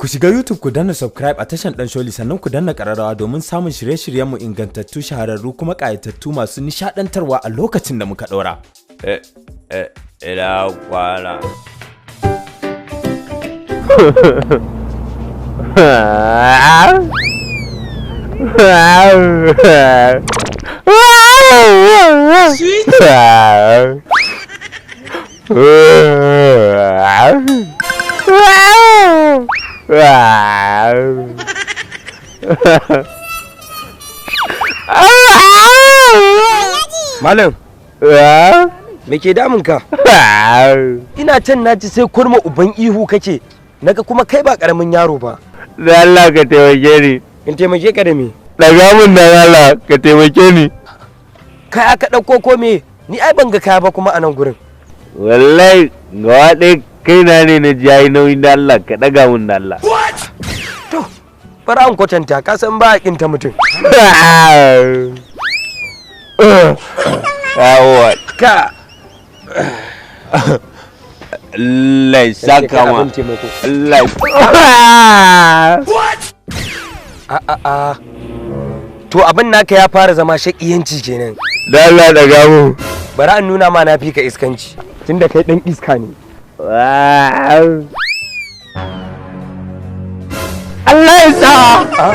Ku shiga YouTube ku danna subscribe a tashan Dan Sholi, sannan ku danna ƙararrawa domin samun shirye-shiryenmu ingantattu, shahararru kuma ƙayatattu masu nishaɗantarwa a lokacin da muka ɗora. Eh, eh, ina kwana. Malam, me ke damun ka? Ina can na ji sai kurma uban ihu kake. Naga kuma kai ba karamin yaro ba. Da Allah ka taimake ni. In taimake ka da me? Daga mun da Allah ka taimake ni. Kai aka ɗauko ko me? Ni ai ban ga kaya ba kuma a nan gurin. Wallahi gaba ɗaya kaina ne na ji yayi nauyin, da Allah ka ɗaga mun da Allah. To, bara an kwatanta, ka san ba a ƙinta mutum. Yawa. Ka Allah ya saka ma. Abin taimako. Allah. A a a. To, abin naka ya fara zama shaƙiyanci kenan. Da Allah ɗaga mun. Bari an nuna ma na fi ka iskanci. Tunda kai ɗan iska ne. Allah ya sa. Ah?